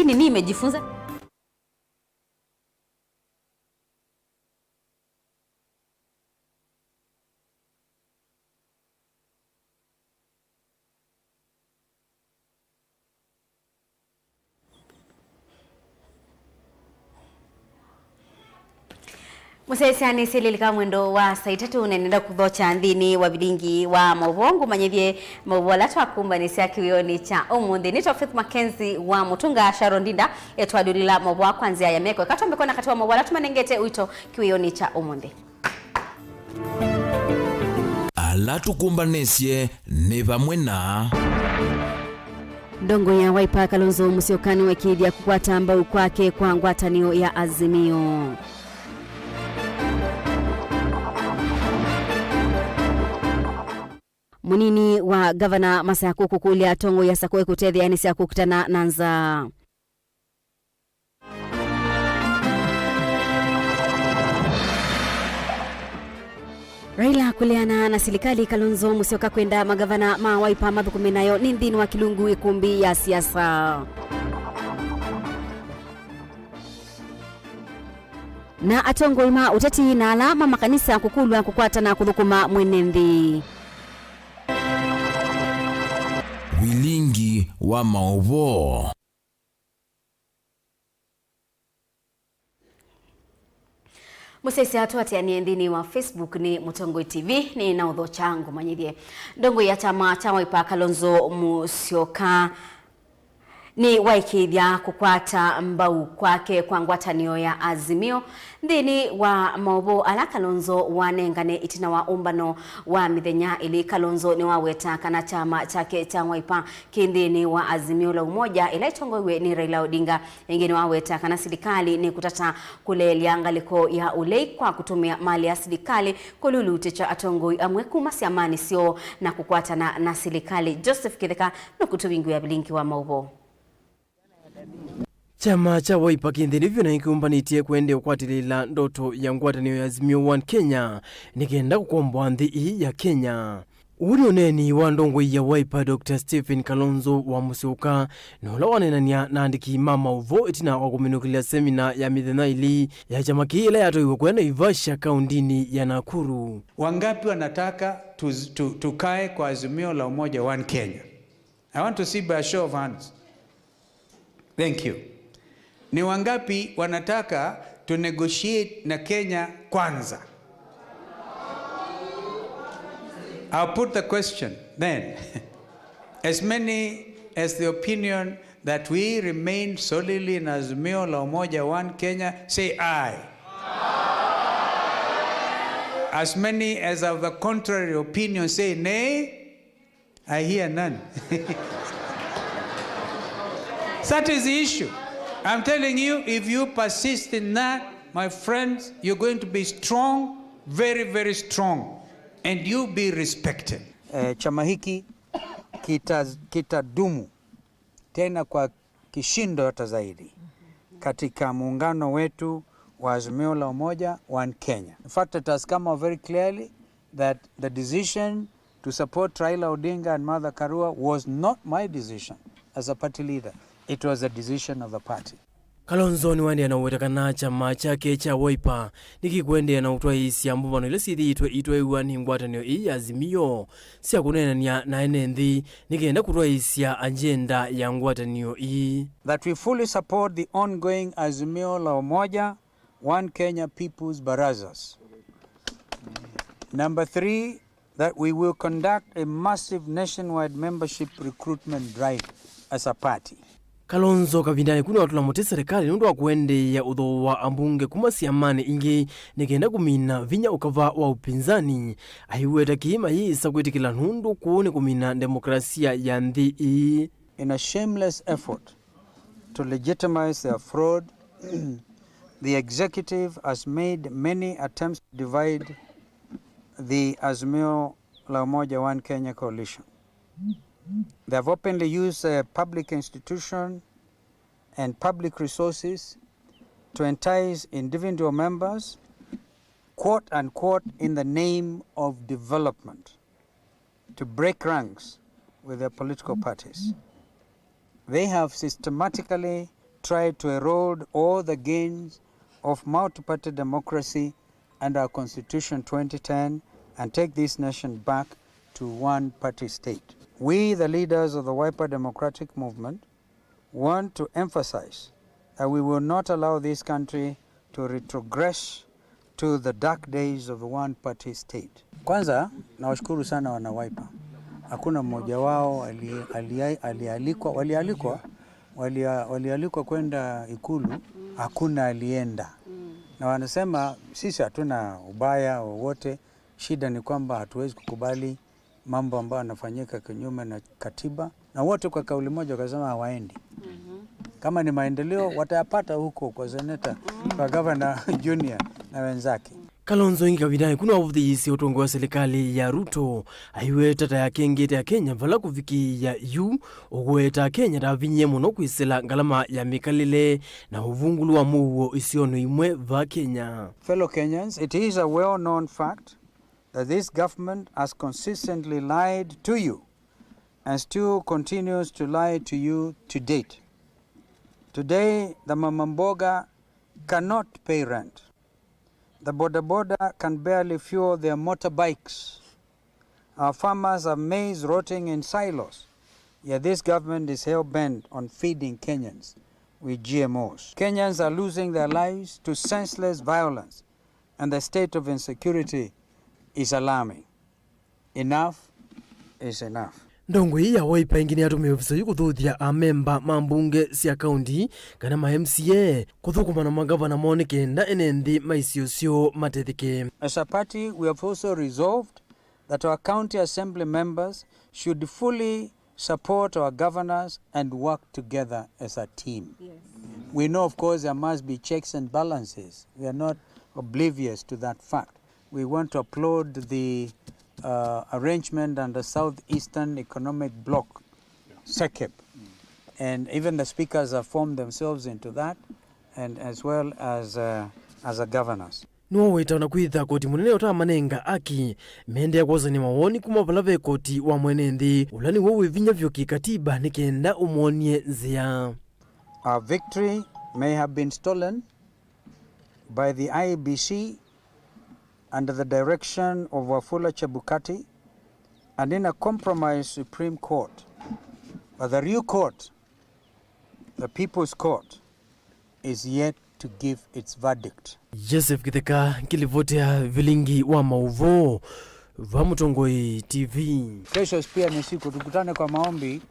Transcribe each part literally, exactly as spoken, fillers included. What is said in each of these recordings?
Nini nimejifunza? Mũsyaĩĩsya, nĩsĩ lilika mwendo wa saa itatũ, na nenda kũthokya nthĩnĩ wa vilingi wa maũvoo ngũmanyĩthye maũvoo ala twakumbanĩsya kĩwĩonĩ kya ũmũnthĩ. Nĩtwa Faith Mackenzie wa Mũtũnga, Sharon Ndinda etwadũlila maũvoo kwa nzĩa ya meko. Eka twambe kwona katĩ wa maũvoo ala tũmanengete ũito kĩwĩonĩ kya ũmũnthĩ. Ala tũkũmbanĩsye nĩ vamwe na. Ndongoi ya Wiper Kalonzo Musyoka nĩwaĩkĩĩthya kũkwata mbau kwake kwa ngwatanĩo ya Azimio. Mũnini wa ngavana Masakũ kũkũlya atongoi a SACCO kũtetheanĩsya kũkitana na nzaa. Raila kũleana na silikali, Kalonzo Musyoka kwenda magavana ma Wiper mathũkũme nayo nĩ nthĩnĩ wa kĩlungu ĩkũmbĩ ya siasa. Na atongoi ma ũteti na ala ma makanisa kũkũlw'a kũkwatana kũthũkũma mwene nthĩ. Vilingi wa maũvoo. Mũsyaĩĩsya, tũatĩanĩe nthĩnĩ wa Facebook nĩ Mũtongoi T V, nĩ na ũthokya ngũmanyĩthye. Ndongoi ya kyama kya Wiper Kalonzo Musyoka nĩwaĩkĩĩthya kũkwata mbau kwake kwa ngwatanĩo ya Azimio. Nthĩnĩ wa maũvoo ala Kalonzo wanengane ĩtina wa ũmbano wa mĩthenya ĩlĩ, Kalonzo nĩwaweta kana kyama kyake kya Wiper kĩ nthĩnĩ wa Azimio la Umoja ĩla ĩtongoew'e nĩ Raila Odinga. Ĩngĩ nĩwaweta kana silikalĩ nĩkũtata kũleelya ngalĩko ya ũlei kwa kũtũmĩa malĩ ya silikalĩ kũlulutĩkya atongoi amwe kuma syamanĩ syoo na kũkwatana na silikalĩ. Joseph Kĩtheka nũkũtũvingũĩa vilingi wa maũvoo. Kyama kya Wiper kĩ nthĩnĩ vyũ na nĩkĩũmbanĩtye kũendeea kũkwatĩlĩĩla ndoto ya ngwatanĩo ya Azimio One Kenya nĩ kenda kũkomboa nthĩ ĩĩ ya Kenya. Ũũ nĩ ũneeni wa ndongoi ya Wiper, Doctor Stephen Kalonzo wa Musyoka, na ũla waneenany'a na andĩki ma maũvoo ĩtina wa kũminũkĩlya semina ya mĩthenya ĩlĩ ya kyama kĩĩ ĩla yatwaiwe kũya Naivasha, kaũndĩnĩ ya Nakuru. Wangapi wanataka tu, tu, tukae kwa Azimio la Umoja One Kenya? I want to see by a show of hands. Thank you. Ni wangapi wanataka tu negotiate na Kenya Kwanza? I'll put the question then. As many as the opinion that we remain solidly in Azimio la Umoja One Kenya, say aye. As many as have the contrary opinion, say nay. I hear none. That is the issue. I'm telling you, if you persist in that, my friends, you're going to be strong, very, very strong, and you'll be respected. Eh, chama hiki kita-, kitadumu tena kwa kishindo hata zaidi katika muungano wetu wa Azimio la Umoja One Kenya. In fact, it has come out very clearly that the decision to support Raila Odinga and Martha Karua was not my decision as a party leader. It was a decision of the party. Kalonzo nĩwaendeea na ũweta kana kyama kyake kya Wiper nĩkĩkũendeea na ũtwaĩĩsya mbũmbano ila syĩthĩĩtwe itwaĩwa nĩ ngwatanĩo ĩĩ ya Azimio sya kũneenany'a na ene nthĩ nĩ kenda kũtwaĩĩsya agenda ya ngwatanĩo ĩĩ. That we fully support the ongoing Azimio la Umoja One Kenya People's Barazas. Number three, that we will conduct a massive nationwide membership recruitment drive as a party. Kalonzo kavindanĩ kau nĩwatũla mũtĩ serĩkalĩ nũndũ wa kũendeea ũthooa ambunge kuma syamanĩ ingĩ nĩ kenda kũmina vinya ũkava wa upinzani. Aiweta kĩĩ mayĩsa kwĩtĩkĩla nũndũ kũu nĩ kũmina demokrasia ya nthĩ ĩĩ. In a shameless effort to legitimize their fraud, the executive has made many attempts to divide the Azimio la Umoja One Kenya coalition. They have openly used a public institution and public resources to entice individual members, quote unquote, in the name of development, to break ranks with their political parties. They have systematically try to erode all the gains of multi-party democracy and our Constitution twenty ten and take this nation back to one-party state. We, the leaders of the Wiper Democratic Movement, want to emphasize that we will not allow this country to retrogress to the dark days of the one-party state. Kwanza, nawashukuru sana wana Wiper. Hakuna mmoja wao ali-, ali-, alialikwa, walialikwa, walia-, walialikwa kwenda Ikulu, hakuna alienda. Na wanasema, "Sisi hatuna ubaya wowote, shida ni kwamba hatuwezi kukubali mambo ambayo yanafanyika kinyume na katiba," na wote kwa kauli moja wakasema hawaendi. Kama ni maendeleo, watayapata huko kwa seneta, kwa governor junior na wenzake. Kalonzo ĩngĩ kavindanĩ kũu nĩwavũthĩĩisye ũtongoi wa silikalĩ ya Ruto, aiweta ta yakengete Akenya vala kũvikĩĩa yu, ũkũweta Akenya ndavinyie mũno kwĩsĩla ngalama ya mĩkalĩle na ũvungũlu wa mũuo isionĩ imwe va Kenya. Fellow Kenyans, it is a well-known fact that this government has consistently lied to you and still continues to lie to you to date. Today, the mama mboga cannot pay rent. The boda boda can barely fuel their motorbikes. Our farmers have maize rotting in silos, yet this government is hell-bent on feeding Kenyans with G M Os. Kenyans are losing their lives to senseless violence, and the state of insecurity is alarming. Enough is enough. Ndongoi ĩĩ ya Wiper ĩngĩ nĩyatũmĩe ovisa ũyũ kũthũthya amemba ma mbunge sya kaunti kana ma M C A kũthũkũma na magavana moo nĩ kenda ene nthĩ ma isio syoo matetheke. As a party, we have also resolved that our county assembly members should fully support our governors and work together as a team. Yes. We know, of course, there must be checks and balances. We are not oblivious to that fact. We want to applaud the, uh, arrangement under Southeastern Economic Bloc, SECEP. And even the speakers have formed themselves into that, and as well as, uh, as a governors. Nĩwaweta ona kwĩtha koti mũnene ũtamanenga aki, meendeea kwosany'a mawoni kuma vala ve koti wa mwene nthĩ, ũla nĩw'o wĩ vinya vyũ kĩkatiba nĩ kenda ũmwonie nzĩa. Our victory may have been stolen by the I E B C under the direction of Wafula Chebukati and in a compromised Supreme Court, but the real court, the People's Court, is yet to give its verdict. Joseph Kitheka, ngilivoti ya vilingi wa mauvoo va Mũtongoi T V. Kesho pia ni siku, tukutane kwa maombi.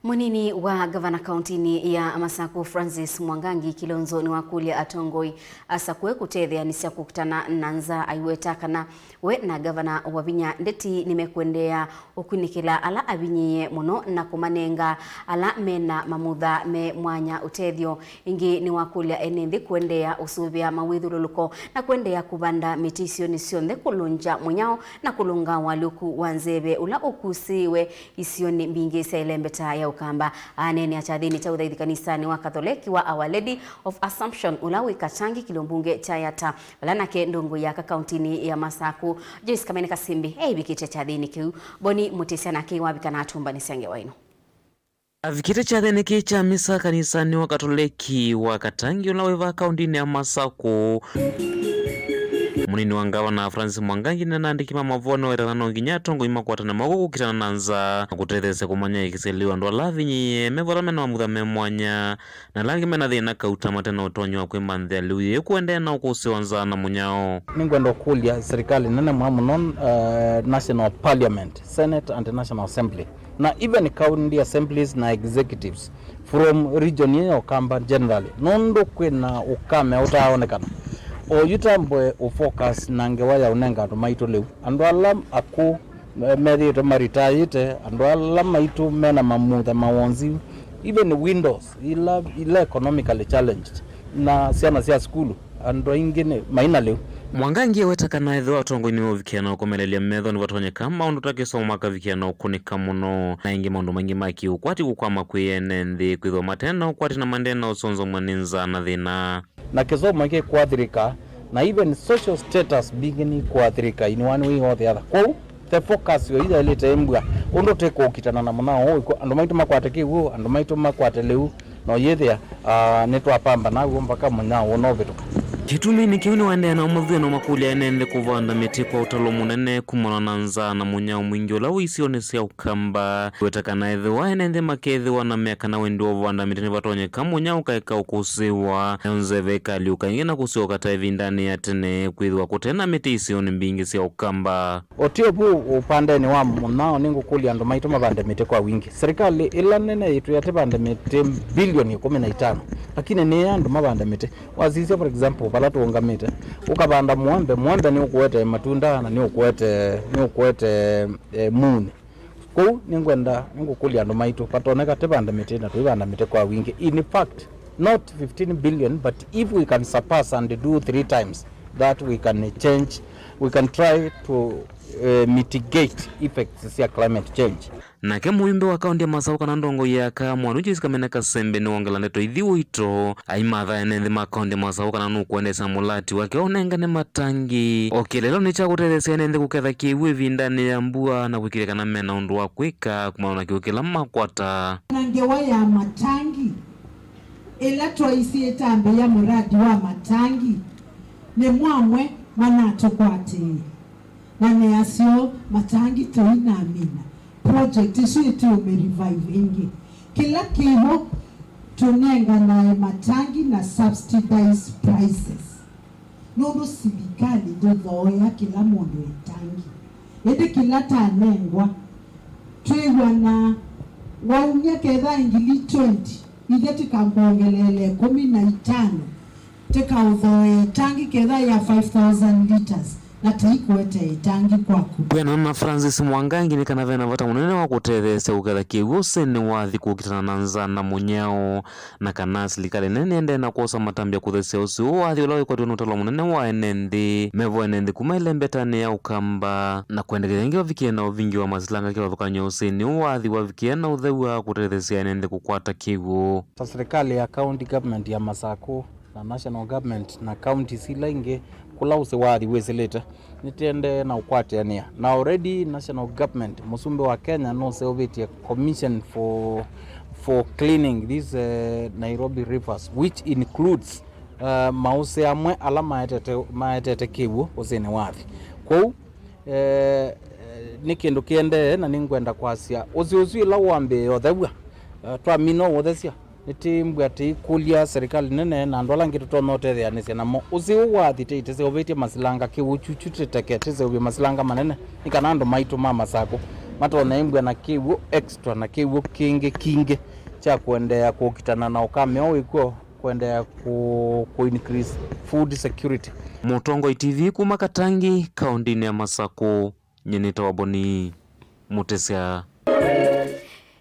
Mũnini wa ngavana kauntinĩ ya Masaku Francis Mwangangi Kilonzo nĩwakũlya atongoi asakũe kũtetheanĩsya kũkitana na nzaa, aiweta kana we na ngavana Wavinya Ndeti nĩmekũendeea ũkunĩkĩla ala avinyĩĩe mũno na kũmanenga ala mena mamutha me mwanya ũtethyo. Ĩngĩ nĩwakũlya ene nthĩ kũendeea ũsũvĩa mawĩthyũlũlũko na kũendeea kũvanda mĩtĩ isionĩ syonthe kũlũngya mũnyao na kũlũnga ũalyũku wa nzeve ũla ũkusĩĩwe isionĩ mbingĩ sya ĩlembeta ya Ũkamba. Aneenea kyathĩnĩ kya ũthaithi kanisanĩ wa Katholeki wa Our Lady of Assumption ũla wĩ Katangi kĩlio mbunge kya Yatta, vala nake ndongoi ya aka kauntinĩ ya Masaku, Joyce Kamene Kasimbi, eĩvikĩte kyathĩnĩ kĩu. Boni Mũtĩsya nake wavika na atũmbanĩsya ngewa ĩno. Avikĩte kyathĩnĩ kĩĩ kya misa kanisanĩ wa Katoleki wa Katangi ũla wĩ vaa kauntinĩ ya Masaku. Mũnini wa ngavana Francis Mwangangi na andĩki ma mavoo nĩwetana no nginya atongoi makwatane moko kũkitana na nzaa na kũtetheesya kũmanya ĩkĩsya lĩu andũ ala avinyĩĩe me vala mena mamutha me mwanya na ala angĩ mena thĩna kauta mate na ũtonyi wa kwĩmanthĩa lĩu yĩĩ kũendeea na ũkũsĩ wa nzaa na mũnyao. Nĩngwenda ũkũlya serikali nene mũno mũno, eh, National Parliament, Senate and National Assembly, na even county assemblies na executives from region ĩĩ ya Ũkamba generally, nũndũ kwĩna ũkame ũtaaonekana. Oyu tambwe ũfocus na ngewa ya ũnenga andũ maitũ lĩu, andũ ala akũũ, me-, methĩĩtwe maritayĩte, andũ ala maitũ mena mamutha mawonzi, even widows, ila, ila economically challenged, na syana sya sukulu, andũ aingĩ nĩ maina lĩu. Mwangangi eweta kana ethĩwa atongoi nĩmeũvikĩa na ũkomelelya methonĩ vatonyeka maũndũ ta kĩsomo makavikĩa na ũkũnĩka mũno, na ĩngĩ maũndũ maingĩ ma kĩũkwati kũkwama kwĩ ene nthĩ kwĩthĩwa mate na ũkwati na maendee na ũsonzomw'a nĩ nzaa na thĩna. Na kĩsomo kĩkũathirĩka, na even social status mbingĩ nĩikũathirĩka in one way or the other. Kwoou, the focus yo ĩyaĩlĩte ĩmbua ũndũ tũkũkitana na mũnyao ũũ, andũ maitũ makwate kĩw'ũ, andũ maitũ makwate lĩu, Na ũyĩthĩa, ah, nĩtwapambana w'o mpaka mũnyao ũnovĩtũka. Kĩtuminĩ kĩu nĩwaendeea na ũmũthw'e na ũmakũlya ene nthĩ kũvanda mĩtĩ kwa ũtalo mũnene kumana na nzaa na mũnyao mwingĩ ũla wĩ isionĩ sya Ũkamba. Kwĩweta kana ethĩwa ene nthĩ makethĩwa na mea kana wendi wa ũvanda mĩtĩ nĩvatonyeka, mũnyao ũkaeka ũkũsĩĩwa, nayo nzeve ĩkaalyũka ĩngĩ na kũsyoka ta ĩvindanĩ ya tene, kwĩthĩwa kũte na mĩtĩ isionĩ mbingĩ sya Ũkamba. O ti ũvu, ũpandenĩ wa mũnyao, nĩngũkũlya andũ maitũ mavande mĩtĩ kwa wingĩ. Serikali ĩla nene yitũ yatĩvande mĩtĩ bilioni ĩkũmi na itano, lakini nĩya andũ mavande mĩtĩ. Wasisya, for example, vala tũũngamĩte, ũkavanda mũembe, mũembe nĩũkũete matunda na nĩũkũete, nĩũkũete, eh, munyĩ. Kwoou nĩngwenda, nĩngũkũlya andũ maitũ, vatonyeka tĩvande mĩtĩ na tũivanda mĩtĩ kwa wingĩ. In fact, not fifteen billion, but if we can surpass and do three times that, we can change, we can try to, eh, mitigate effects sya climate change. Nake mũyumbe wa kaũntĩ ya Masaku kana ndongoi ya Kamwanu, Joyce Kamene Kasembe, nĩwongela ndeto ithi ũito aimatha ene nthĩ ma kaũntĩ ya Masaku kana nũkũendeesya na mũlati wake ũnengane matangi o kĩlelonĩ kya kũtetheesya ene nthĩ kũketha kĩw'ũ ĩvindanĩ ya mbua na kwĩkĩlya kana mena ũndũ wa kwĩka kumana na kĩw'ũ kĩla makwata. Na ngewa ya matangi, ĩla twaisye ĩtambĩ ya mũradi wa matangi, nĩ mwamwe manatũkwatĩĩe. Na nĩ aseo matangi tũinamina, project ĩsu ĩtĩũmĩ revive ĩngĩ. Kĩla kĩvo tũnenganae matangi na subsidized prices, nũndũ silikalĩ ndĩthooea kĩla mũndũ ĩtangi. Ĩndĩ kĩla tanengwa, twĩw'ana waumya ketha ngili twenty, ithe tĩkakwongeleele ĩkũmi na itano. Tĩkaũthooe ĩtangi ketha ya five thousand liters, na tĩikũete ĩtangi kwaku. Kwĩanana na Francis Mwangangi, nĩ kana vena vata mũnene wa kũtetheesya kũketha kĩw'ũ ũsĩnĩ wa athi kũkitana na nzaa na mũnyao, na kana silikalĩ nene nĩendee na kwosa matambya kũthesya ũsĩ ũũ wa athi ũla wĩkwatw'e nĩ ũtalo mũnene wa ene nthĩ. Mevo ene nthĩ kuma ĩlembetanĩ ya Ũkamba na kwendekelya ĩngĩ wavikie na ũvingi wa masilanga kĩvathũkany'o ũsĩnĩ ũũ wa athi wavikie na ũtheu wa kũtetheesya ene nthĩ kũkwata kĩw'ũ. Ta serikali ya county government ya Masaku, na national government na counties ila ingĩ kũla ũsĩ wa athi wĩsĩlĩte, nĩtĩendee na ũkwatĩanĩa. Na already national government, mũsumbĩ wa Kenya nũseũvĩtye commission for, for cleaning these, eh, Nairobi rivers, which includes, eh, maũsĩ amwe ala maetete, maetete kĩw'ũ ũsĩnĩ wa athi. Kwoou, eh, eh, nĩ kĩndũ kĩendee, na nĩngwenda kwasya ũsĩ ũsu ĩla wambĩĩe ũthew'a, eh, twamina ũũthesya, nĩtĩmbw'a tĩikũlya serikali nene na andũ ala angĩ tũtonya ũtetheanĩsya namo. Ũsĩ ũũ wa athi tĩitĩseũvĩtye masilanga kĩw'ũ kyukyu tĩteke tĩseũvye masilanga manene, nĩ kana andũ maitũ ma Masaku matonya ĩmbw'a na kĩw'ũ extra na kĩw'ũ kĩngĩ kingĩ kya kũendeea kũkitana na ũkame ũũ wĩkw'o, kũendeea kũ, kũ increase food security. Mũtongoi T V kuma Katangi, kaũntĩnĩ ya Masaku, nyie nĩtawa Boni Mũtĩsya.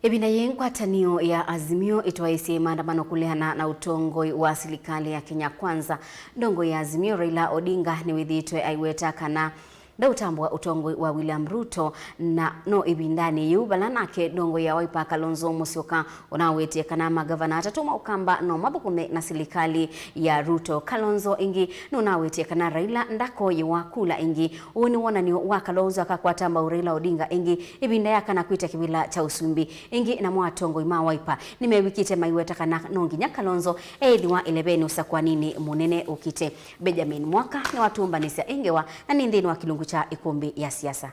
Ĩvinda yĩĩ ngwatanĩo ya Azimio ĩtwaĩĩsye maandamano kũleana na ũtongoi wa silikalĩ ya Kenya Kwanza. Ndongoi ya Azimio Raila Odinga nĩwĩthĩĩtwe aiweta kana ndaũtambũa ũtongoi wa William Ruto, na no ĩvindanĩ yĩu vala nake ndongoi ya Wiper Kalonzo Musyoka ũnawetie kana magavana atatũ ma Ũkamba no mathũkũme na silikalĩ ya Ruto. Kalonzo ĩngĩ nũnawetie kana Raila ndakoyĩwa kula ĩngĩ. Ũũ nĩ wonany'o wa Kalonzo akakwata mbau Raila Odinga ĩngĩ ĩvinda ya kana kwĩtya kĩvĩla kya ũsumbĩ ĩngĩ, namo atongoi ma Wiper nĩmevikĩte maiweta kana no nginya Kalonzo eĩthĩwa ĩlevenĩ ũsakũaninĩ mũnene ũkĩte. Benjamin Mwaka nĩwatũmbanĩsya ĩ ngewa na nĩ nthĩnĩ wa kĩlungu kya ĩkũmbĩ ya siasa.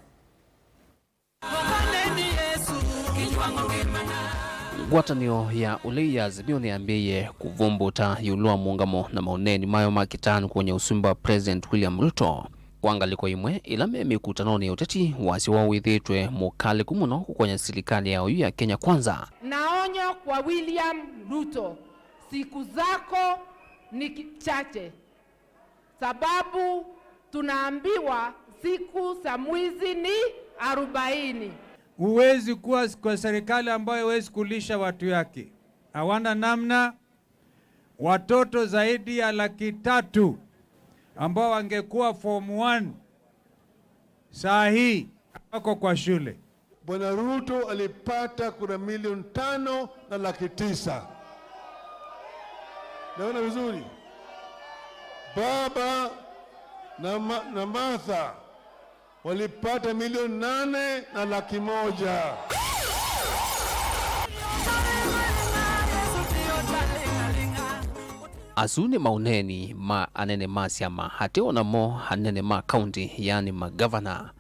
Ngwatanĩo ya ũlei ya Azimio nĩyambĩĩe kũvũmbũta ĩũlũ wa mũũngamo na maũneeni mayo ma kĩtaanu kũony'a ũsumbĩ wa President William Ruto. Kwa ngalĩko ĩmwe, ĩla me mĩkutanonĩ ya ũteti, wasya woo wĩthĩĩtwe mũkalĩku mũno kũkonya silikalĩ ya oyu ya Kenya Kwanza. Na onyo kwa William Ruto, siku zako ni ki-, chache. Sababu tunaambiwa siku za mwizi ni arobaini. Huwezi kuwa kwa serikali ambayo huwezi kulisha watu yake. Hawana namna. Watoto zaidi ya laki tatu ambao wangekuwa form one saa hii wako kwa shule. Bwana Ruto alipata kura milioni tano na laki tisa. Naona vizuri? Baba na Ma-, na Martha walipata milioni nane na laki moja. Asu nĩ maũneeni ma anene ma syama, ate o namo anene ma kaunti, yaani magavana,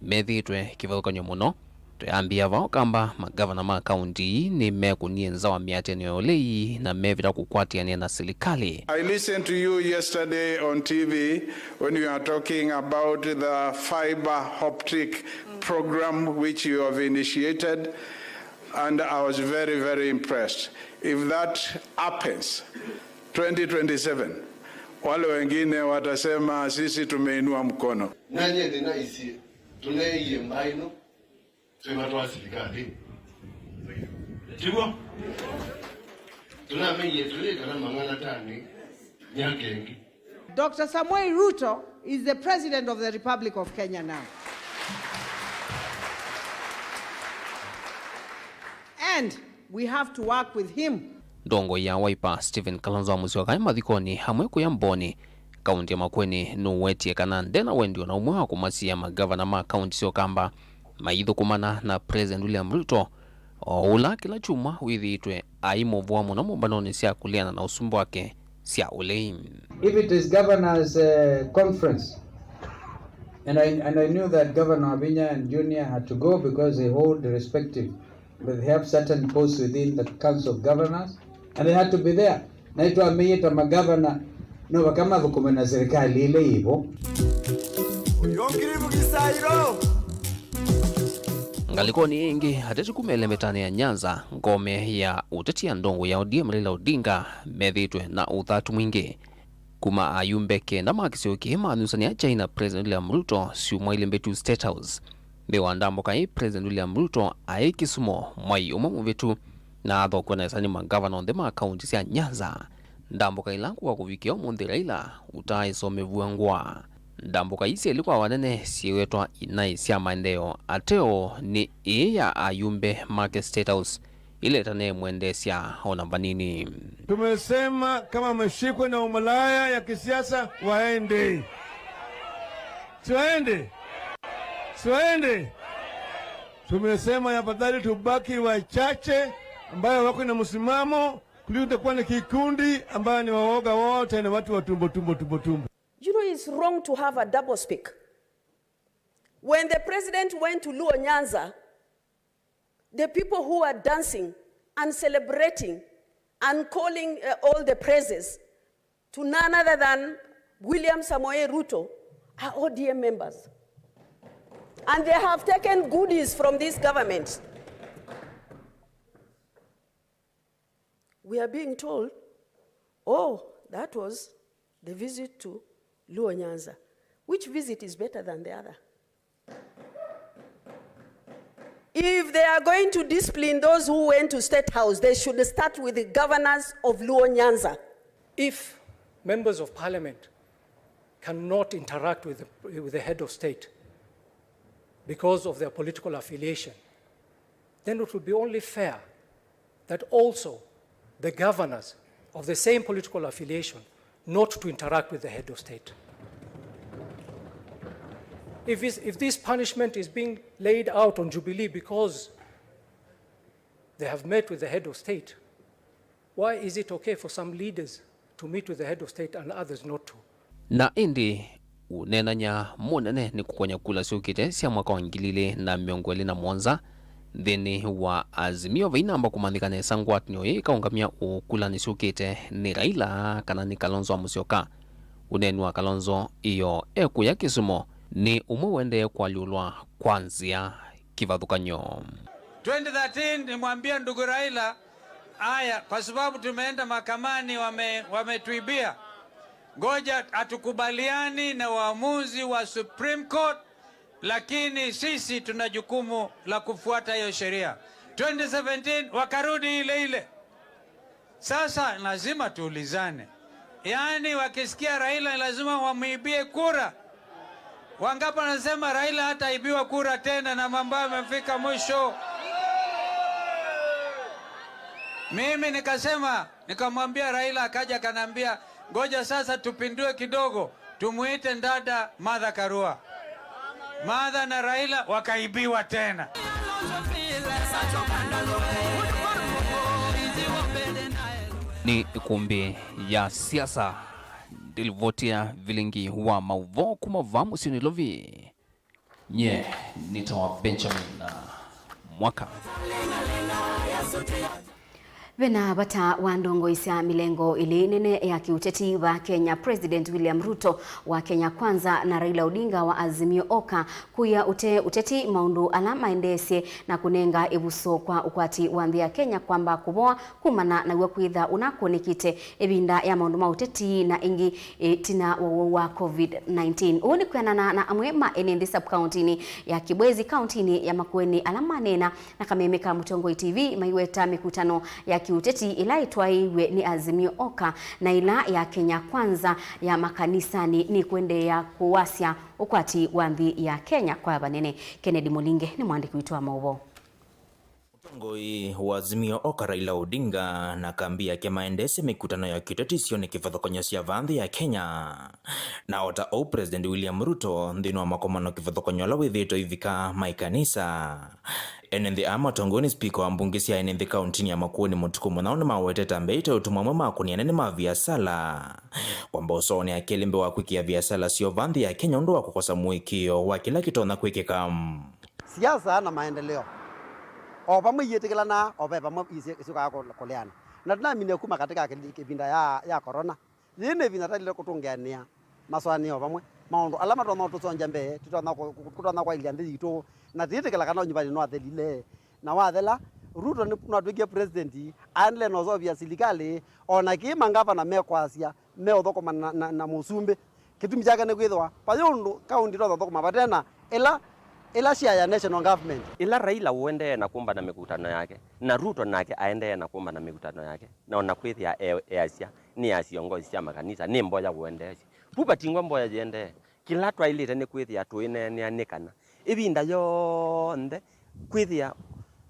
methĩĩtwe kĩvathũkany'o mũno. Twĩambĩĩa vaa Ũkamba, magavana ma kaunti ii nĩmekũnie nza wa mĩatĩanĩo ya ũlei na mevĩta kũkwatĩanĩa na silikalĩ. I listened to you yesterday on T V when you are talking about the fiber optic program which you have initiated, and I was very, very impressed. If that happens, twenty twenty-seven, wale wengine watasema, "Sisi tumeinua mkono." Na nyie ndinaisye, tũneeie mbaĩ ĩno, twĩmatwaa silikalĩ. Tiguo? Tũnamenyie tũlĩ kana mang'ana tani myaka ĩngĩ. Doctor Samoei Ruto is the President of the Republic of Kenya now. And we have to work with him. Ndongoi ya Wiper, Stephen Kalonzo Musyoka, e mathikonĩ amwe kũya Mboni, kaunti ya Makueni, nũwetie kana ndena wendi o na ũmwe wa kũmasiĩa magavana ma kaunti sya Ũkamba maithũkũmana na President William Ruto, o ũla kĩla kyumwa wĩthĩĩtwe aimũvũa mũno mũmbanonĩ sya kũleana na ũsumbĩ wake sya ũlei. If it is governors, uh, conference, and I, and I knew that Governor Wavinya and Junior had to go because they hold the respective, but they have certain posts within the Council of Governors, and they had to be there. Na nĩtwameie ta magavana, no vaka mathũkũme na silikalĩ ĩla yĩvo. Ngalĩkonĩ ĩngĩ, ateti kuma ĩlembetanĩ ya Nyanza, ngome ya ũteti ya ndongoi ya O D M Raila Odinga, methĩĩtwe na ũthatu mwingĩ. Kuma ayumbe kenda ma kĩsio kĩĩ manyusanĩa kyai na President William Ruto syumwa ilĩ mbĩtu State House, mbee wa ndambũka ĩĩ, President William Ruto aĩ Kisumu mwai ũmwe mũvĩtu, na athokw'a nesa nĩ mangavana onthe ma kaunti sya Nyanza. Ndambũka ila ngũa kũvikĩa ũmũnthĩ Raila ũtaaĩsomew'a ngũa. Ndambũka ii syelĩ kwa vanene syĩwetwa inaĩ sya maendeeo, ateo nĩ ĩĩ ya ayumbe make State House, ila ĩtaneemwendeesya o na vanini. Tumesema kama wameshikwa na umalaya ya kisiasa, waende. Si waende? Si waende? Tumesema ni afadhali tubaki wachache ambayo wako na msimamo kuliko tutakuwa na kikundi ambayo ni waoga wote na watu wa tumbo, tumbo, tumbo, tumbo. You know, it's wrong to have a double speak. When the president went to Luo Nyanza, the people who are dancing and celebrating and calling, uh, all the praises to none other than William Samoei Ruto are O D M members. And they have taken goodies from this government. We are being told, "Oh, that was the visit to Luo Nyanza." Which visit is better than the other? If they are going to discipline those who went to State House, they should start with the governors of Luo Nyanza. If members of parliament cannot interact with the, with the head of state because of their political affiliation, then it would be only fair that also the governors of the same political affiliation not to interact with the head of state. If, is, if this punishment is being laid out on Jubilee because they have met with the head of state, why is it okay for some leaders to meet with the head of state and others not to? Na ĩndĩ, ũneenany'a mũnene nĩ kũkonya kula syũkĩte sya mwaka wa ngili ilĩ na mĩongo ĩlĩ na mũonza nthĩnĩ wa Azimio, vai namba kũmanyĩka nesa ngwatanĩo ĩĩ ĩkaũngamya ũkulanĩ syũkĩte nĩ Raila kana nĩ Kalonzo wa Musyoka. Ũneeni wa Kalonzo ĩyoo ekũya Kisumu nĩ ũmwe ũendee kũalyũlwa kwa nzĩa kĩvathũkany'o. Twenty thirteen nimwambia ndugu Raila, "Aya, kwa sababu tumeenda mahakamani, wame-, wametuibia. Ngoja, hatukubaliani na uamuzi wa Supreme Court, lakini sisi tuna jukumu la kufuata hiyo sheria." Twenty seventeen wakarudi ile ile. Sasa lazima tuulizane. Yaani, wakisikia Raila lazima wamwibie kura. Wangapi wanasema Raila hataibiwa kura tena na mambo yamefika mwisho? Mimi nikasema, nikamwambia Raila, akaja akaniambia, "Ngoja sasa tupindue kidogo, tumuite dada Martha Karua." Martha na Raila wakaibiwa tena. Nĩ ĩkũmbĩ ya siasa. Ndĩlivotia vilingi wa maũvoo kuma vaa mũsyĩ Nairobi. Nye nĩtawa Benjamin Mwaka. Vena vata wa ndongoi sya milengo ĩlĩ nene ya kĩũteti vaa Kenya, President William Ruto wa Kenya Kwanza na Raila Odinga wa Azimio Oka kũia ũtee ũteti maũndũ ala maendeesye na kũnenga ĩvuso kwa ũkwati wa nthĩ ya Kenya kwamba kũvoa kumana naw'o kwĩtha ũnakũnĩkĩte ĩvinda ya maũndũ ma ũteti na ĩngĩ ĩtina wa ũwau wa covid nineteen. Ũu nĩ kwĩanana na amwe ma ene nthĩ sub-county-inĩ ya Kibwezi, kaunti-inĩ ya Makueni, ala maneena na kameme ka Mũtongoi T V maiweta mĩkutano ya kĩũteti ĩla ĩtwaĩiw'e nĩ Azimio Oka na ĩla ya Kenya Kwanza ya makanisanĩ nĩ kũendeea kũwasya ũkwati wa nthĩ ya Kenya kwa vanene. Kennedy Mũlinge nĩ mwandĩki witũ wa maũvoo. Mũtongoi wa Azimio Oka Raila Odinga na kambi yake maendeesye mĩkutano ya kĩũteti isionĩ kĩvathũkany'o sya vaa nthĩ ya Kenya. Na o ta ũu, President William Ruto nthĩnĩ wa makomano kĩvathũkany'o ala wĩthĩĩtwe ivika ma ĩkanisa. Ene nthĩ aa matongoew'e nĩ spika wa mbunge sya ene nthĩ kauntinĩ ya Makueni Mũtukũ Mũnyao nĩmawetete ambeĩte ũtũmwa amwe ma akũni anene ma viasala kwamba ũsoonĩ akĩlĩ mbee wa kwĩkĩa viasala syoo vaa nthĩ ya Kenya ũndũ wa kũkosa mũĩkĩĩo wa kĩla kĩtonya kwĩkĩka. Siasa na maendeleo o vamwe iyĩtĩkĩlanaa, o ve vamwe isĩ-, isyũkaa kũ-, kũleana. Na tũnamine kuma katika kĩli-, ĩvinda ya, ya corona, yĩĩ nĩ ĩvinda taĩlĩte kũtũngĩanĩa masũanĩo vamwe, maũndũ ala matonya ũtũsongya mbee, tũtonya kũ-, kũ-, kũtonya kwaĩlya nthĩ yitũ, na twĩtĩkĩla kana ũnyuvani nĩwathelile. Na wathela, Ruto nĩ-, nĩwatw'ĩkie president, aendelee na ũseũvya silikalĩ, o na kĩĩ mangavana mekwasya, meũthũkũma na, na, na mũsumbĩ. Kĩtumi kyake nĩ kwĩthĩwa vai ũndũ kaunti itonya ũthũkũma vate na ĩla, ĩla share ya national government. Ĩla Raila ũendee na kũmba na mĩkutano yake, na Ruto nake aendee na kũmba na mĩkutano yake, na o na kwĩthĩa e-, easya nĩ ya siongozi sya makanisa, nĩ mboya ũendeesye. Vu vatingwa mboya yĩendee. Kĩla twaĩlĩte nĩ kwĩthĩa tũineenea nĩ kana ĩvinda yonthe kwĩthĩa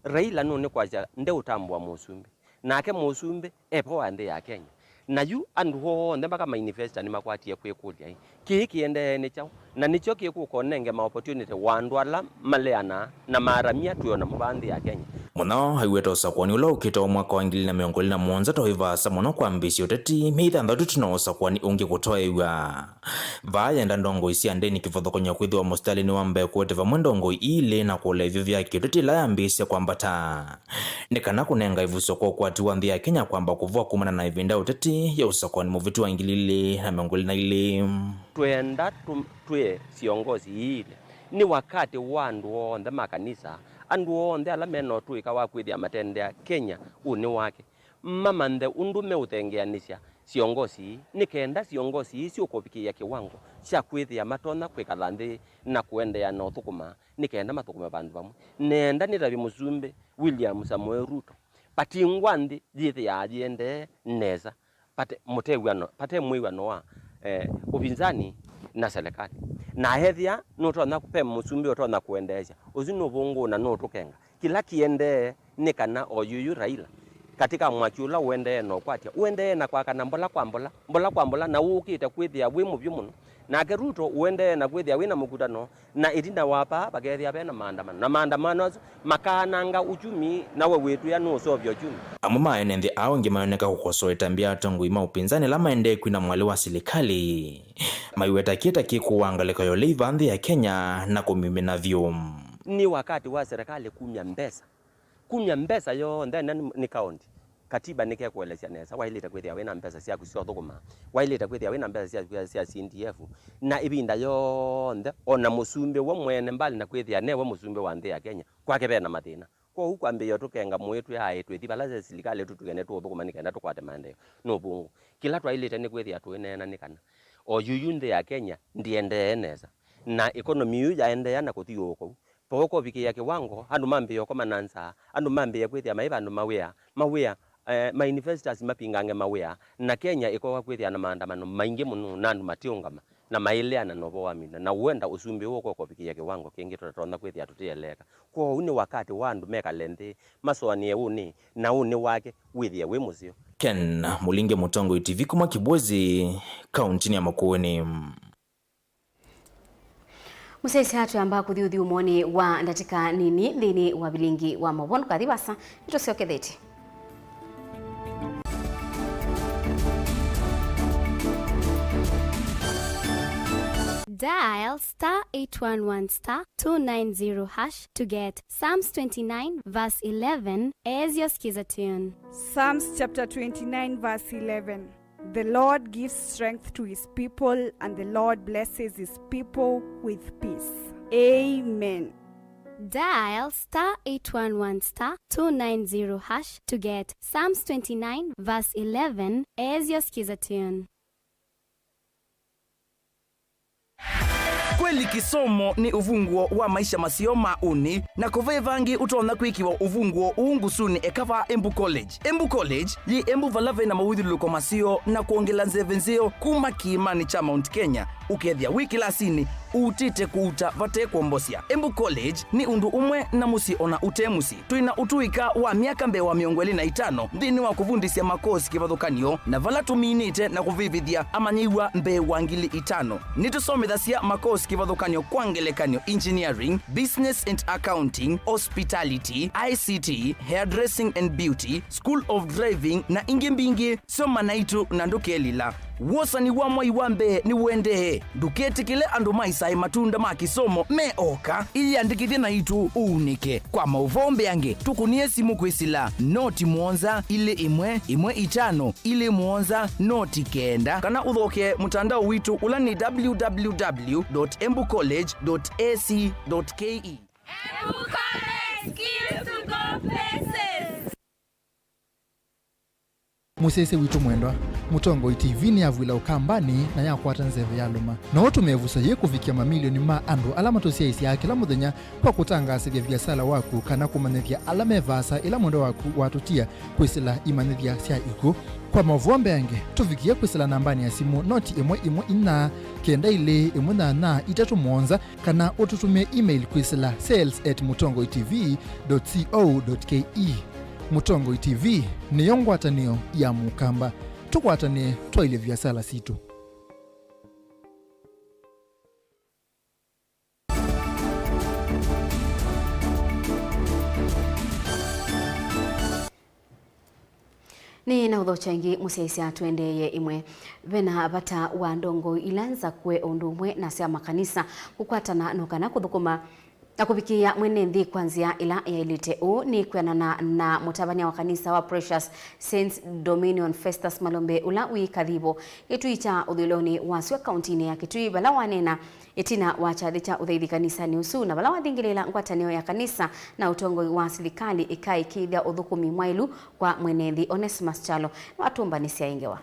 Raila nũnĩkwasya ndeũtambũa mũsumbĩ. Nake mũsumbĩ e vo wa nthĩ ya Kenya. Na yu andũ onthe maka mainivesita nĩmakwatie kwĩkũlya-ĩ, kĩĩ kĩendee nĩ kyaũ? Na nĩkyo kĩkũka ũnenge ma opportunity wa andũ ala maleanaa na maaramya twĩ o namo vaa nthĩ ya Kenya. Mũnyao aiweta ũsakũani ũla ũkĩte wa mwaka wa ngili ilĩ na mĩongo ĩlĩ na mũonza ta wĩ vaasa mũno kwambĩĩsya ũteti myei thanthatũ ĩtina wa ũsakũani ũngĩ kũtwaĩw'a. Vaa yenda ndongoi sya ndĩni kĩvathũkany'o kwĩthĩwa mũsitalĩ nĩ wa mbee kũete vamwe ndongoi ilĩ na kũlea ivyu vya kĩũteti ĩla yambĩĩsye kwambata, nĩ kana kũnenga ĩvuso kwa ũkwati wa nthĩ ya Kenya kwamba kũvoa kumana na ĩvinda ya ũteti ya ũsakũani mũvĩtu wa ngili ilĩ na mĩongo ĩlĩ na ilĩ. Twenda tũ-, twĩe siongozi iilĩ. Nĩ wakati wa andũ onthe ma kanisa, andũ onthe ala mena ũtũĩka wa kwĩthĩa matendea Kenya ũnĩ wake, mamanthe ũndũ meũthengeanĩsya siongozi ii, nĩ kenda siongozi ii syũkũvikĩĩa kĩwango kya kwĩthĩa matonya kwĩkala nthĩ na kũendeea na ũthũkũma, nĩ kenda mathũkũme vandũ vamwe. Nenda nĩtavye Mũsumbĩ William Samoei Ruto, vatingwa nthĩ yĩthĩaa yĩendee nesa vate mũtew'ano, vate mwĩw'ano wa, eh, ũvinzani na serikali. Na ethĩa nũtonya, ve mũsumbĩ ũtonya kũendeesya, ũsu nũvũngũ na nũtũkenga. Kĩla kĩendee nĩ kana o yuyu Raila, katĩ ka mwaki ũla ũendee na ũkwatya, ũendee na kwakana mbola kwa mbola, mbola kwa mbola, na ũkĩte kwĩthĩa wĩ mũvyũ mũno. Nake Ruto ũendee na kwĩthĩa wĩ na mũkutano, na ĩtina wa paa vakethĩa ve na maandamano. Na maandamano asu makaananga uchumi, nawe wĩtwĩa nũũseũvya uchumi. Amwe ma ene nthĩ aa angĩ mayoneka kũkosoa ĩtambya ya atongoi ma ũpinzani ala maendee kwina mwalĩ wa silikalĩ, maiweta kĩta kĩkũaa ngalĩko ya ũlei vaa nthĩ ya Kenya na kũmimina vyũ. Nĩ wakati wa serikali kumya mbesa. Kumya mbesa yonthe ĩna nĩ, nĩ kaunti. Katiba nĩkekũelesya nesa, waĩlĩte kwĩthĩa wĩna mbesa syaku sya ũthũkũma, waĩlĩte kwĩthĩa wĩna mbesa syaku sya, sya C D F, na ĩvinda yonthe, o na mũsumbĩ we mwene, mbali na kwĩthĩa newe mũsumbĩ wa nthĩ ya Kenya, kwake ve na mathĩna. Kwoou kwambĩĩa ũtũkenga mũĩ twĩ aĩ twĩthi vala sya silikalĩ tũtwĩe nĩtũũthũkũma nĩ kenda tũkwate maendeeo nĩ ũvũngũ. Kĩla twaĩlĩte nĩ kwĩthĩa tũineena nĩ kana o yuyu nthĩ ya Kenya ndĩendee nesa, na economy yu yaendeea na kũthiũũka ũu, vaũka ũvikĩĩa kĩwango andũ mambĩĩa ũkoma na nzaa, andũ mambĩĩa kwĩthĩa maĩ vandũ mawĩa, mawĩa, eh, ma investors mapingange mawĩa, na Kenya ĩkoka kwĩthĩa na maandamano maingĩ mũno na andũ matiũngama na maĩleana na ũvoo wa mĩtino, na ũenda ũsumbĩ ũũ ũkoka ũvikĩĩa kĩwango kĩngĩ tũtatonya kwĩthĩa tũtieleeka. Kwoou nĩ wakati wa andũ mekale nthĩ, masũanĩe ũnĩ, na ũnĩ wake wĩthĩe wĩ mũseo. Ken Mũlinge, Mũtongoi T V kuma Kibwezi, kauntinĩ ya Makueni. Mũsyaĩĩsya twĩamba kũthi ũthyũmũonĩ wa ndatĩka nini nthĩnĩ wa vilingi wa maũvoo. Ndũkathi vasa, nĩtũsyokethetye. Dial star eight one one star two nine zero hash to get Psalms twenty-nine verse eleven as your Skiza tune. Psalms chapter twenty-nine, verse eleven. The Lord gives strength to his people, and the Lord blesses his people with peace. Amen. Dial star eight one one star two nine zero hash to get Psalms twenty-nine verse eleven as your Skiza tune. Kweli kĩsomo nĩ ũvunguo wa maisha maseo ma ũnĩ, na kũve vangĩ ũtonya kwĩkĩwa ũvunguo ũũ ngusunĩ eka va Embu College. Embu College yĩ Embu vala ve na mawĩthyũlũlũko maseo na kwongela nzeve nzeo kuma kĩĩmanĩ kya Mount Kenya, ũkethĩa wĩ kĩlasinĩ ũutĩte kũuta vate kwombosya. Embu College nĩ ũndũ ũmwe na mũsyĩ ona ũte mũsyĩ. Twĩ na ũtũĩka wa myaka mbee wa mĩongo ĩlĩ na itano nthĩnĩ wa kũvundĩsya makosi kĩvathũkany'o, na vala tũminĩte na kũvĩvĩthya amanyĩw'a mbee wa ngili itano. Nĩtũsomethasya makosi kĩvathũkany'o, kwa ngelekany'o, engineering, business and accounting, hospitality, I C T, hairdressing and beauty, school of driving, na ingĩ mbingĩ. Soma naitũ na ndũkelila. Wosani wa mwai wa mbee nĩũendee. Ndũketĩkĩle andũ maisae matunda ma kĩsomo me oka. Ĩyĩandĩkĩthye naitũ ũunĩke. Kwa maũvoo mbeange, tũkũnĩe simũ kwĩsĩla noti mũonza ilĩ ĩmwe ĩmwe itano ilĩ mũonza noti kenda, kana ũthokee mũtandao witũ ũla nĩ www dot embucollege dot ac dot ke. Embu College, skills to go places. Mũsyaĩĩsya witũ mwendwa, Mũtongoi T V nĩyavw'ĩla Ũkambanĩ na yakwata nzeve ya lũma. No ũtũme ĩvuso yĩĩ kũvikĩa mamilioni ma andũ ala matũsyaĩĩsyaa kĩla mũthenya kwa kũtangaasĩthya viasala waku kana kũmanyĩthya ala me vaasa ĩla mwendwa waku watũtia kwĩsĩla imanyĩthya sya ikw'ũ. Kwa maũvoo mbeange, tũvikĩe kwĩsĩla nambanĩ ya simũ noti ĩmwe ĩmwe inya kenda ilĩ ĩmwe nyanya itatũ mũonza, kana ũtũtũmĩe email kwĩsĩla sales at mũtongoi T V dot co dot ke. Mũtongoi T V nĩyo ngwatanĩo ya Mũkamba. Tũkwatanĩe twaĩlye viasala sitũ. Nĩ na ũthokya ĩngĩ, mũsyaĩĩsya, tũendeeye ĩmwe. Ve na vata wa ndongoi ila nzakũe o ũndũ ũmwe na sya makanisa kũkwatana no kana kũthũkũma na kũvikĩĩa mwene nthĩ kwa nzĩa ĩla yaĩlĩte. Ũũ nĩ kwĩanana na mũtavany'a wa kanisa wa Precious Saints Dominion, Festus Malombe, ũla wĩ Kathivo, Kĩtui kya ũthũĩlonĩ wa sua kauntinĩ ya Kitui, vala waneena ĩtina wa kyathĩ kya ũthaithi kanisanĩ ũsu, na vala wathingĩlĩĩla ngwatanĩo ya kanisa na ũtongoi wa silikalĩ ĩkaĩkĩĩthya ũthũkũmi mwaĩlu kwa mwene nthĩ. Onesimus Kyalo nĩwatũmbanĩsya ĩ ngewa.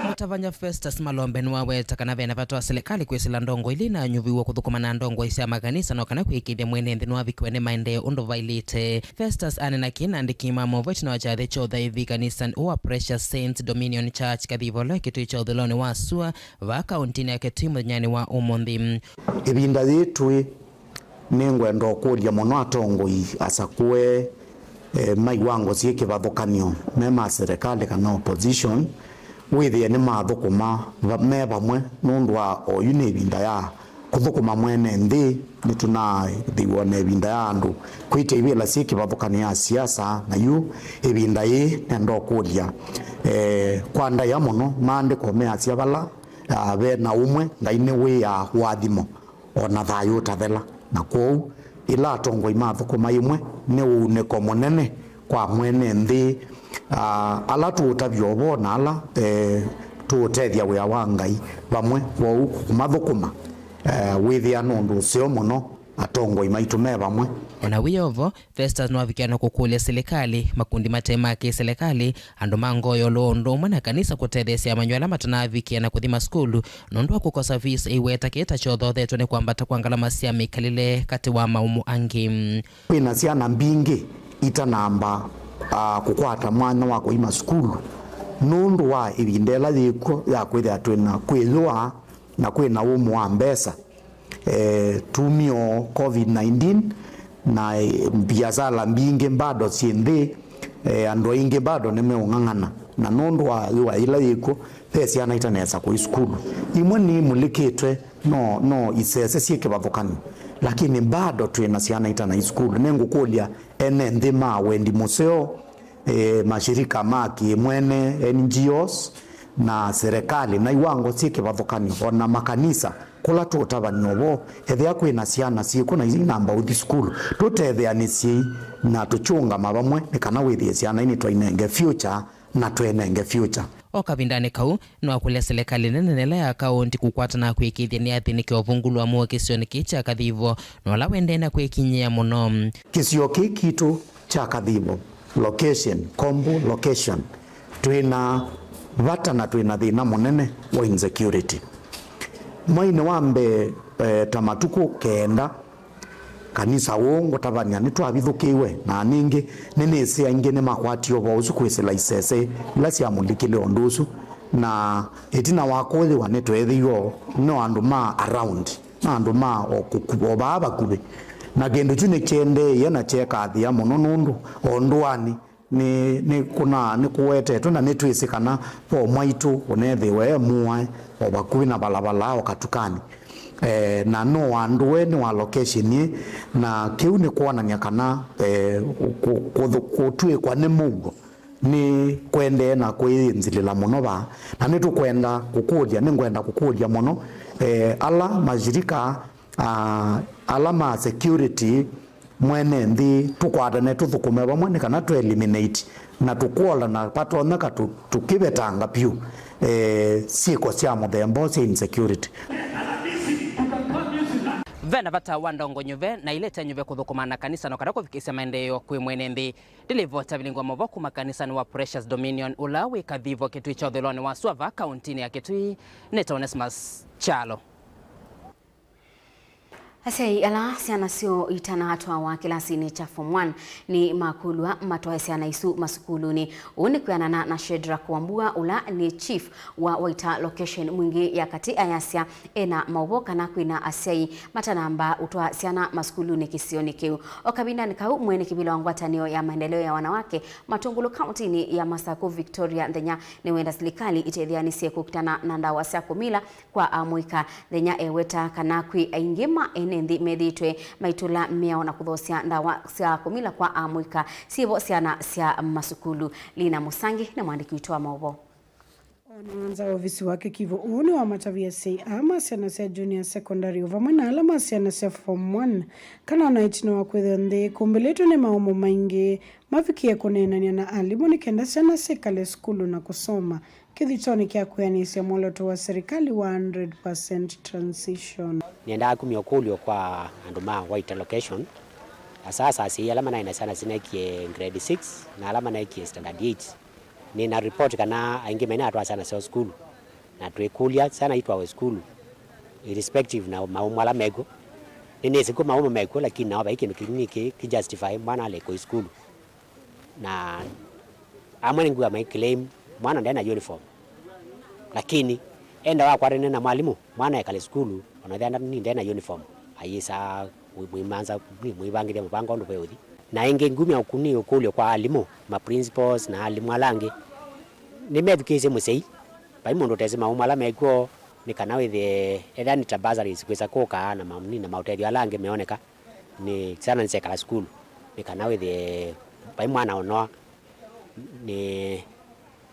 Mũtavany'a Festus Malombe nĩwaweta kana ve na vata wa silikalĩ kwĩsĩla ndongoi ila inanyuviw'a kũthũkũma na ndongoi sya makanisa no kana kwĩkĩĩthya mwene nthĩ nĩwavikiwa nĩ maendeeo ũndũ vaĩlĩte. Festus aneena kĩĩ na andĩki ma maũvoo ĩtina wa kyathĩ kya ũthaithi kanisanĩ ũũ wa Precious Saints Dominion Church Kathivo, ĩla ĩ Kĩtui kya ũthũĩlonĩ wa sua vaa kauntinĩ ya Kitui mũthenyanĩ wa ũmũnthĩ. Ĩvinda yĩĩ twĩ, nĩngwenda ũkũlya mũno atongoi asakũe, eh, ma iwango syĩ kĩvathũkany'o, me ma serikali kana opposition, wĩthĩe nĩmathũkũma va-, me vamwe, nũndũ wa oyu nĩ ĩvinda ya kũthũkũma mwene nthĩ. Nĩtũnaathĩw'a na ĩvinda ya andũ kwĩtya ivĩla syĩ kĩvathũkany'o ya siasa, na yu ĩvinda yĩĩ nenda ũkũlya, eh, kwa ndaĩa mũno, maandĩko measya vala, ah, ve na ũmwe, Ngai nĩwĩaa ũathimo, o na thayũ ũtathela. Na kwoou, ĩla atongoi mathũkũma ĩmwe, nĩ ũunĩko mũnene kwa mwene nthĩ, ah, ala tũũtavya ũvoo na ala, eh, tũũtethya wĩa wa Ngai vamwe. Kwoou kũmathũkũma, eh, wĩthĩa nĩ ũndũ ũseo mũno atongoi maitũ me vamwe. O na wĩ o vo, Festus nĩwavikia na kũkũlya silikalĩ, makundi mate ma kĩ-silikalĩ, andũ ma ngoo ya ũlũo ũndũ ũmwe na kanisa kũtetheesya amanyĩw'a ala matanavikĩa na kũthi masukulu nũndũ wa kũkosa fees, ĩiweta kĩĩ ta kyothothetwe nĩ kwambata kwa ngalama sya mĩkalĩle katĩ wa maũmũ angĩ. Kwĩ na syana mbingĩ itanamba, ah, kũkwata mwanya wa kũima sukulu nũndũ wa ĩvinda ĩla yĩkw'o ya kwĩthĩa twĩ na kwĩyũa na kwĩ na ũmũ wa mbesa. Eh, tumio covid nineteen na, eh, mbiasala mbingĩ bado syĩ nthĩ, eh, andũ aingĩ bado nĩmeũng'ang'ana. Na nũndũ wa yũa ĩla yĩkw'o, ve syana itanesa kũi sukulu. Imwe nĩimulĩkĩtwe no, no isese syĩ kĩvathũkany'o, lakini bado twĩ na syana itanai sukulu. Nĩngũkũlya ene nthĩ ma wendi mũseo, eh, mashirika ma kĩmwene, N G Os, na serikali na iwango syĩ kĩvathũkany'o, o na makanisa kũla tũũtavany'a ũvoo, ethĩa kwĩ na syana syĩkw'o na ina mbauthi sukulu, tũtetheanĩsyei na tũkyũngama vamwe nĩ kana wĩthĩe syana ii nĩtwainenge future na twenenge future. O kavindanĩ kau, nĩwakũlya silikalĩ nene na ĩla ya kaũnti kũkwatana na kũĩkĩĩthya nĩyathĩnĩkĩa ũvungũlu wa mũuo kĩsionĩ kĩĩ kya Kathivo, na ũla ũendee na kwĩkinyĩa mũno. Kĩsio kĩĩ kitũ kya Kathivo location, Kombu location, twĩ na vata na twĩ na thĩna mũnene wa insecurity. Mweinĩ wa mbee, eh, ta matukũ kenda, kanisa ũũ ngũtavany'a nĩtwavithũkĩiwe, na ningĩ nĩnĩsĩ aingĩ nĩmakwatie ũvoo ũsu kwĩsĩla isese ila syamũlikile ũndũ ũsu, na ĩtina wa kũyĩwa nĩtweethĩiwe no andũ ma around, na andũ ma o kũku-, o vaa vakuvĩ. Na kĩndũ kyu nĩkyendeeie na kyekathĩa mũno, nũndũ o ndũanĩ nĩ, nĩ kũna, nĩ kũwetetwe, na nĩtwĩsĩ kana vo mwaitũ ũneethĩwe e mũae o vakuvĩ na valavala o katukanĩ. Eh, na no andũ we nĩ wa location ĩ, na kĩu nĩ kwonany'a kana, eh, kũ-, kũ-, kũtw'ĩkwa nĩ mũuo nĩ kũendee na kwĩyĩnzilĩla mũno vaa, na nĩtũkwenda kũkũlya, nĩngwenda kũkũlya mũno, eh, ala mashirika, ah, ala ma security mwene nthĩ, tũkwatane tũthũkũme vamwe nĩ kana tũ eliminate na tũkwolana vatonya ka tũ-, tũkĩvetanga vyũ, eh, syĩko sya mũthemba ũũ sya insecurity. Ve na vata wa ndongo nyuve na ilete nyuve kũthũkũma na kanisa no kana kũvikĩsya maendeeo kwĩ mwene nthĩ. Ndilivota vilingi wa mavo kuma kanisanĩ wa Precious Dominion ũla wĩ Kathivo Kĩtui kya ũthũĩlonĩ wa sua vaa kaũntinĩ ya Kĩtui, nĩta Onesmus Kyalo. Asyai ala syana syoo itanatwawa kĩlasinĩ kya Form one nĩ makũlw'a matwae syana isu masukulunĩ. Ũu nĩ kwĩanana na Shedrack Wambua, ũla nĩ chief wa Waita location Mwingĩ ya Katĩ, ayasya ena maũvoo kana kwĩna asyai matanamba ũtwaa syana masukulunĩ kĩsionĩ kĩu. O kavindanĩ kau, mwene kĩvĩla wa ngwatanĩo ya maendeleo ya wanawake Matungulu kauntinĩ ya Masaku, Victoria Nthenya, nĩwenda silikalĩ itetheanĩsye kũkitana na ndawa sya kũmila kwa amũika. Nthenya eweta kana kwĩ aingĩ ma ene nthĩ methĩĩtwe maitũla mĩao na kũthosya ndawa sya kũmila kwa amũika syĩvo syana sya masukulu. Lina Mũsangi nĩ mwandĩki witũ wa maũvoo. O na nza wa ovisi wake, Kivu ũũ nĩwamatavie asyai aa ma syana sya junior secondary o vamwe na ala ma syana sya form one kana o na ĩtina wa kwĩthĩwa nthĩ ĩkumbĩlĩtwe nĩ maũmũ maingĩ, mavikĩe kũneenany'a na alimũ nĩ kenda syana syĩkale sukulu na kũsoma kĩthitonĩ kya kwĩanĩsya mwolooto wa serikali wa hundred percent transition. Nĩendaa kumya ũkũlyo kwa andũ ma Waita location, asasa asyai ala manaĩ na syana sineekie grade six na ala maneekie standard eight. Nĩ na report kana aingĩ mainatwaa syana syoo sukulu, na twĩkũlya syana itwawe sukulu irrespective na maũmũ ala mekw'o. Nĩnĩsĩ kwĩ maũmũ mekw'o, lakini nao vai kĩndũ kĩnini kĩ, kĩ justify mwana alekwa sukulu. Na amwe nĩngw'a mai claim mwana ndena uniform, lakini enda wakwatene na mwalimũ, mwana ekale sukulu, ona ethĩa nda-, nĩ ndena uniform, ayĩsaa mwĩmanza, nĩ mwĩvangĩthya mũvango ũndũ ve ũthi. Na ĩngĩ ngumya ũkuni ũkũlyo kwa alimũ, ma principals na alimũ ala angĩ, nĩmethukĩĩsye mũsyai. Vai mũndũ ũtesĩ maũmũ ala mekw'o, nĩ kana wĩthĩe ethĩa nĩ ta bursaries kwĩsa kũka na ma-, nĩ na maũtethyo ala angĩ meoneka, nĩ syana nĩsyekala sukulu, nĩ kana wĩthĩe vai mwana ũnoa nĩ,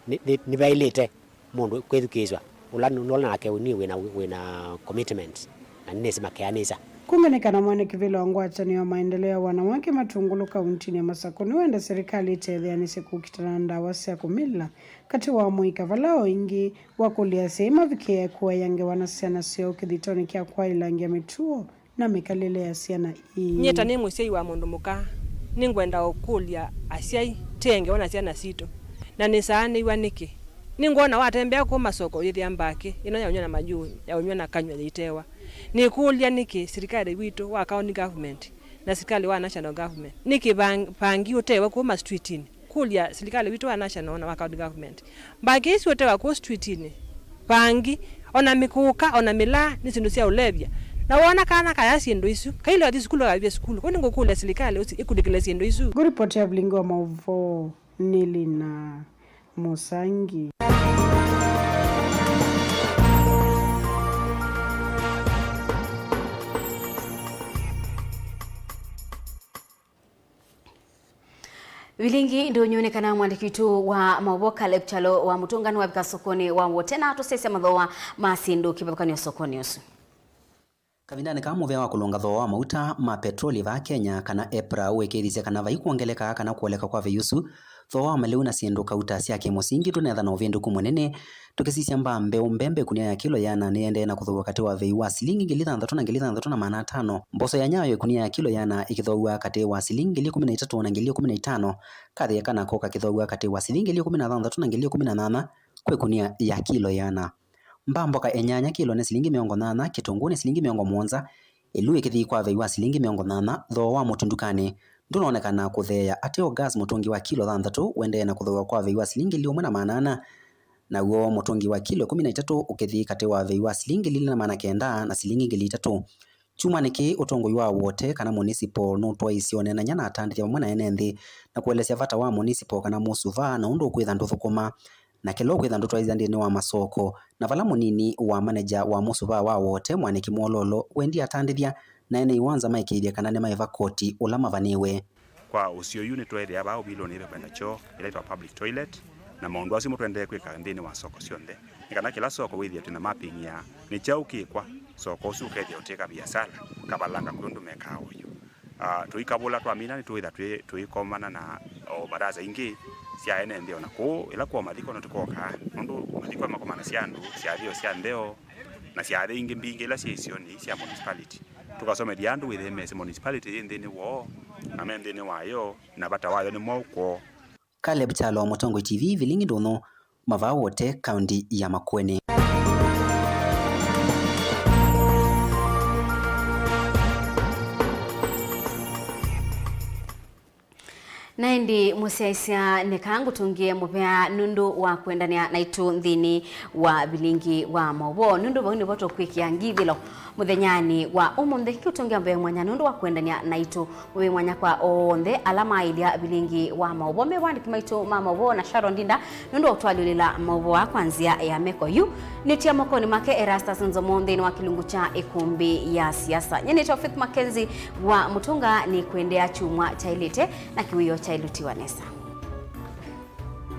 nĩ, nĩ, nĩvaĩlĩte mũndũ kwĩthukĩĩsw'a, ũla nũ-, nũla nake nĩ wĩna, wĩna commitment, na nĩnĩsĩ makeanĩsya. Kũnganĩka na mwene kĩvĩla wa ngwatanĩo ya maendeleo ya wanawake Matungulu kauntinĩ ya Masaku nĩwenda serikali ĩtetheanĩsye kũkitana na ndawa sya kũmila katĩ wa amũika, vala o ĩngĩ wakũlya asyai mavikĩe kũaĩa ngewa na syana syoo kĩthitonĩ kya kwaĩlangya mĩtuo na mĩkalĩle ya syana ii. Nyie ta nĩ mũsyai wa mũndũ mũka, nĩngwenda ũkũlya asyai tũe ngewa na syana sitũ, na nĩsaanĩw'a nĩkĩ? Nĩngwona watembea kũu masoko ũyĩthĩa mbakĩ ĩno ya ũnyw'a na majũũ, ya ũnyw'a na kanyw'a yĩitewa. Nĩkũlya nĩkĩ silikalĩ witũ wa county government na silikalĩ wa national government, nĩkĩ vang-, vangi ũtewe kũu mastwitinĩ? Kũlya silikalĩ witũ wa national na wa county government, mbakĩ isu ũtewa kũu streetinĩ, vangi, ona mĩkũka, ona mĩlaa, nĩ syĩndũ sya ũlevya. Na woona kana kaya syĩndũ isu, kailea ũthi sukulu akavye sukulu. Kwoou nĩngũkũlya silikalĩ ũsi ĩkunĩkĩle syĩndũ isu. Ngũripotea vilingi wa maũvoo nĩ Lina Mũsangi. Vilingi ndũnyũ nĩ kana mwandĩki witũ wa maũvoo Caleb Kyalo wa Mũtũnga nĩwavika sokonĩ wa Wote na atũsyaĩĩsya mathooa ma syĩndũ kĩvathũkany'o sokonĩ ũsu. Kavindanĩ kaa mũvea wa kũlũnga thooa wa mauta ma petroli vaa Kenya kana EPRA ũĩkĩĩthisye kana vai kwongeleka kana kũoleka kwa vei ũsu, thooa wa malĩu na syĩndũ kauta sya kĩmũsingi tũneetha na ũvĩndũku mũnene, tũkĩsisya mbaa mbeũ. Mbembe ĩkunia ya kilo ĩana nĩyĩendee na kũthooaw'a katĩ wa vei wa silingi ngili thanthatũ na ngili thanthatũ na maana atano, mboso ya nyayo ĩkunia ya kilo ĩana ĩkĩthooaw'a katĩ wa silingi ngili ĩkũmi na itatũ na ngili ĩkũmi na itano, kathĩ eka nako kakĩthooaw'a katĩ wa silingi ngili ĩkũmi na thanthatũ na ngili ĩkũmi na nyanya kwĩ ĩkunia ya kilo ĩana. Mbaa mboka ĩnyanya kilo nĩ silingi mĩongo nyanya, kĩtũngũũ nĩ silingi mĩongo mũonza, ĩluu ĩkĩthi kwa vei wa silingi mĩongo nyanya, thooa wa mũtu ndukanĩ ndũnoonekana kũtheea. Ateo gas mũtũngi wa kilo thanthatũ ũendee na kũthooaw'a kwa vei wa silingi ngili ũmwe na maana ana, naw'o mũtũngi wa kilo ĩkũmi na itatũ ũkĩthi katĩ wa vei wa silingi ngili ilĩ na maana kenda na silingi ngili itatũ. Kyumwanĩ kĩĩ, ũtongoi wa Wote kana municipal nũtwaisye ũneenany'a na atandĩthya vamwe na ene nthĩ na kũelesya vata wa municipal kana mũsuvaa na ũndũ ũkwĩtha ndũthũkũma, na kĩla ũkwĩtha ndũtwaĩĩsya nthĩnĩ wa masoko, na vala mũnini wa maneja wa mũsuvaa wa Wote, Mwanĩki Mwololo, wendie atandĩthya na ene iwanza maĩkĩĩthye kana nĩmaĩva koti ũla mavanĩĩwe. Kwa ũseo yu nĩtweethĩa vaa ũvilũnĩ ĩve kwenda kyoo, ĩla ĩtawa public toilet, na maũndũ asu mo tũendee kwĩka nthĩnĩ wa soko syonthe, nĩ kana kĩla soko wĩthĩe twĩ na mapping ya nĩ kyaũ kĩkwa, soko ũsu ũkethĩa ũtĩka viasala, kavalanga kwĩ ũndũ mekaa oyu. Ah, tũikavũla twamina nĩtũĩtha twĩ, tũikomana na o baraza ingĩ sya ene nthĩ o na kũu, ĩla kwoo mathiko no tũkokaa, nũndũ mathiko makomanasya andũ, syathĩo sya ntheo, na syathĩ ingĩ mbingĩ ila syĩ isionĩ sya municipality. Tũkasomethya andũ wĩthĩe mesĩ municipality yĩ nthĩnĩ woo, na me nthĩnĩ wayo, na vata wayo nĩ mwaũ kwoo. Caleb Kyalo, Mũtongoi T V, Vilingi Ndũnyũ, Mavaa Wote, kaunti ya Makueni. Na ĩndĩ mũsyaĩĩsya, nĩ kana ngũtũngĩe mũvea nũndũ wa kũendanĩa naitũ nthĩnĩ wa vilingi wa maũvoo, nũndũ vau nĩvo tũkwĩkĩa ngithĩlo mũthenyanĩ wa ũmũnthĩ. Kĩu tũngĩa mũvea mwanya nũndũ wa kũendanĩa naitũ. Mũvea mwanya kwa onthe ala maaĩlya vilingi wa maũvoo, me vandĩki maitũ ma maũvoo na Sharon Ndinda nũndũ wa ũtwalyũlĩla maũvoo aa kwa nzĩa ya meko. Yu nĩtia mokonĩ make Erastus Nzomo nthĩnĩ wa kĩlungu kya ĩkũmbĩ ya siasa. Nyie nĩtawa Faith Mackenzie wa Mũtũnga, nĩkwendea kyumwa kyaĩlĩte na kĩwĩoo kyaĩlũtiwa nesa.